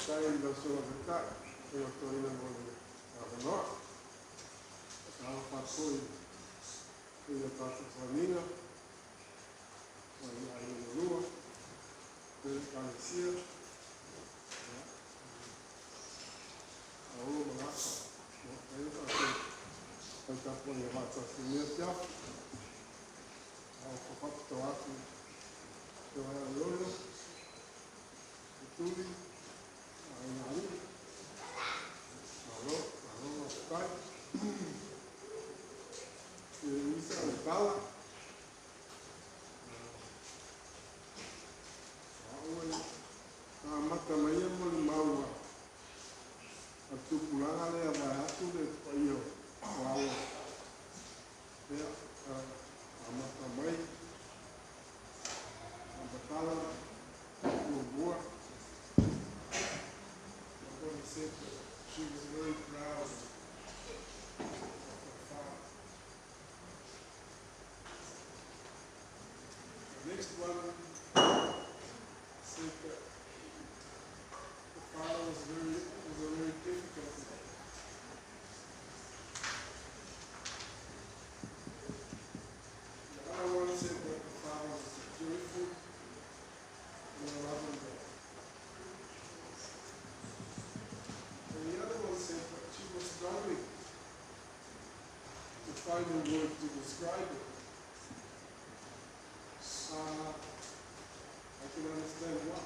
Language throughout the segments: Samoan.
Faafetai i lau Susuga i le Taitai, Susuga Toeaina mo le avanoa. Faatalofa atu foi i le tatou sauniga mai aiga e lua, le Ekalesia, ia, Aolo ma Gafa, ua mafai ona tatou fai tapuaiga faatasi i lenei afiafi. A o faapitoa atu i le Afioga ia Leolo, Tuli, Aiga Alii, malo, malo faafetai. I isa o le tala, o au e amata mai ia molimau a le tupulaga lea vaeatu le paia o alo. Ia, amata mai, Amatala, muamua. My mother said that she was very proud of her father. The next one said that the father was a very difficult man. The other one said that the father was a joyful and a loving man. And the other one said that she was struggling to find a word to describe it. I can understand why.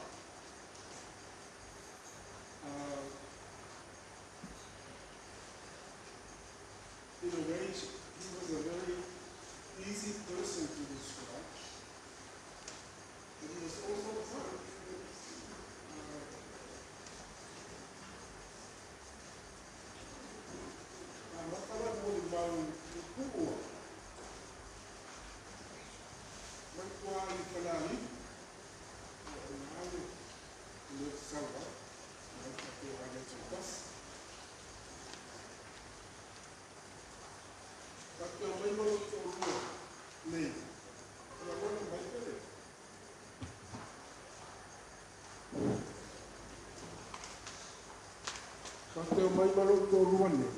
In a way, he was a very easy person to describe. But he was also kind. Amata la molimau i puua. Mai tua i Falealili. O ina le le sau ai. Mai tatou aiga taitasi. Tatou mai ma lou toalua nei. O lagona mai pele. Tatou mai ma lou toalua nei.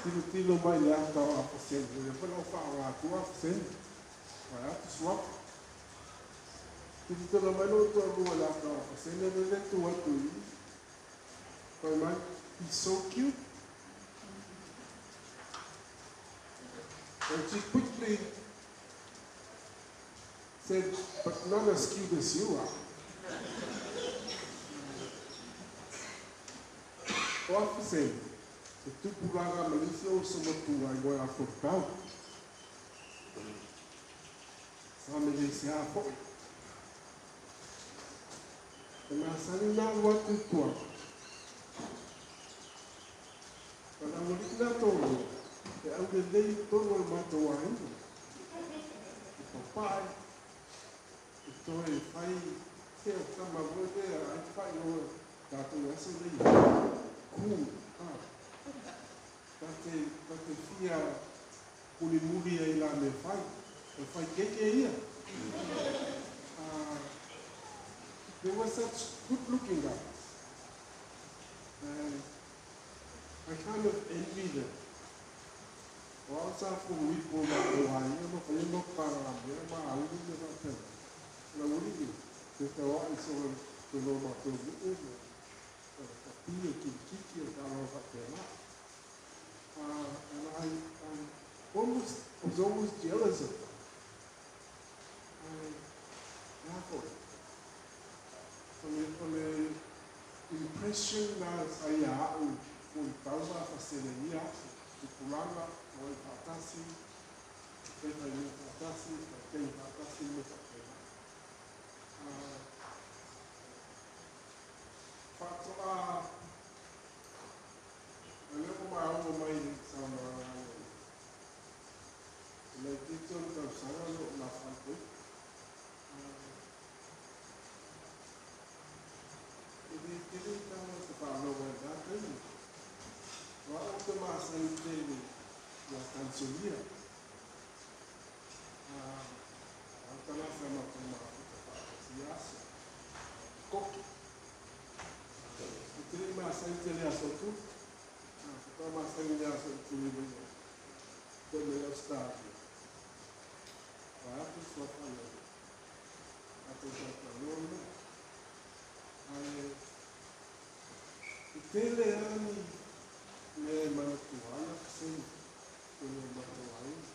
Tilotilo mai le ata o Afasene. O lea foi na ou faaaoga atua Afasene. Vae atu suafa. Tilotilo mai lou toalua i le ata o Afasene le le tu atu i i. Fai mai, "He's so cute." And she quickly said, "But not as cute as you are." O Afasene, se tupulaga ma nisi o uso matua i moe a fotau. Sa me le se a foi. E masani nā alu atu i tua. O le aualii la toalua, e aulelei i totonu o le matou aiga. E papae, e toe fai se o tama foi lea ai faaigoa tatou i aso nei. Cool, ha. Ta te fia mulimuli ai la me fai. E fai keke ia. They were such good looking guys. And I kind of envy them. O au sa fulu ipo ma o aiga ma whaia ma para mea ma auli me whapena. La uri ni, te te wā i so te lo ma tō nu'u me ka pi e kiki o ka aloha whapena. And I was almost jealous of them. I thought, o le impression na sa ia au o i tau Afasene ia aso, tupulaga, o ai faatasi, fai mea faatasi, fai faatasi me faapena. Faatoa, a lea ua maua mai le saunoaga le laitiiti o le tausaga o loo na faipoi. E le tele tala te faalogo ai lena taimi. O au te masani tele ia Tansonia. Au tagata matou mafuta faatasi aso. Koki. E te Te le masani tele aso tu. Faatoa masani i le aso i tuli mai ai. Foi mai Ausetalia. Vaeatu le suafa i ai. Tatou talatalanoa le mea. Ae e tele lava ni mea e manatua ai Akaseni totonu o le matou aiga.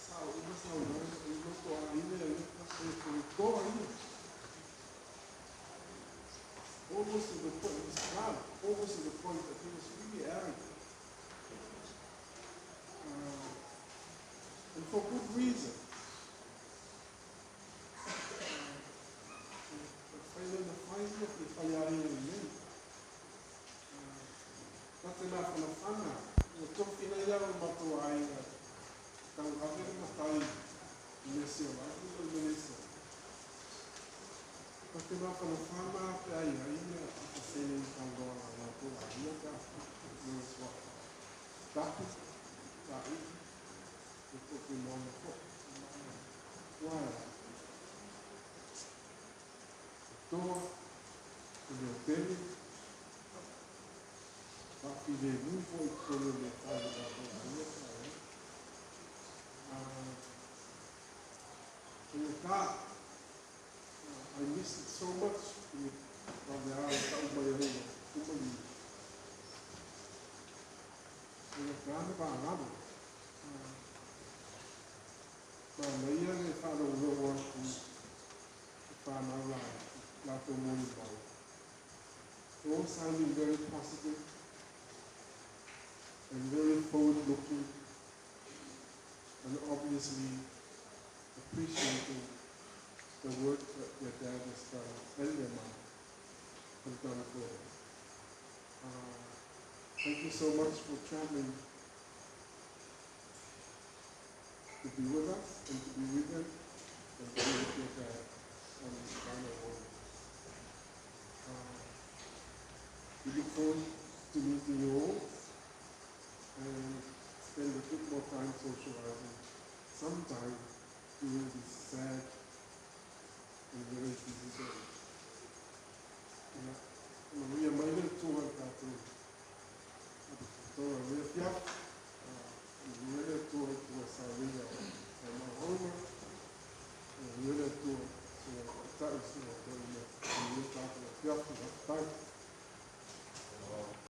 Sao uma saunoaga i loto aiga ia e toa ia. Almost to the point, he's proud, almost to the point that he was really arrogant. And for good reason. Fai lana fai ia e fai ai i nei. Ta te mafanafana, ua tofi nei lava le matou aiga tauave le matai i mea sialaki ma le mea le sialaki. Ta te mafanafana pe a i ai ia pasene i talanoaga a latou aiga pe a lona suafa. Tapu, Taʻiʻi, e tofi moana foi. Ua e a? E toa, e leotele, faafilemu foi i totonu o mea fai a latou aiga pe a i ai. Faigata, I miss it so much i le vaveao e tau mai ai ua uma le faigata na vagalo. Manaia le faalogologo atu i fanau laiti latou molimau. All sounding very positive and very forward-looking and obviously appreciating the work that their dad has done and their mom have done for them. Thank you so much for traveling to be with us and to be with them and to be with your dad on this final moment. We look forward to meeting you all and spend a bit more time socializing sometime during this sad and very busy day. Ia, manuia mai le Atua i tatou.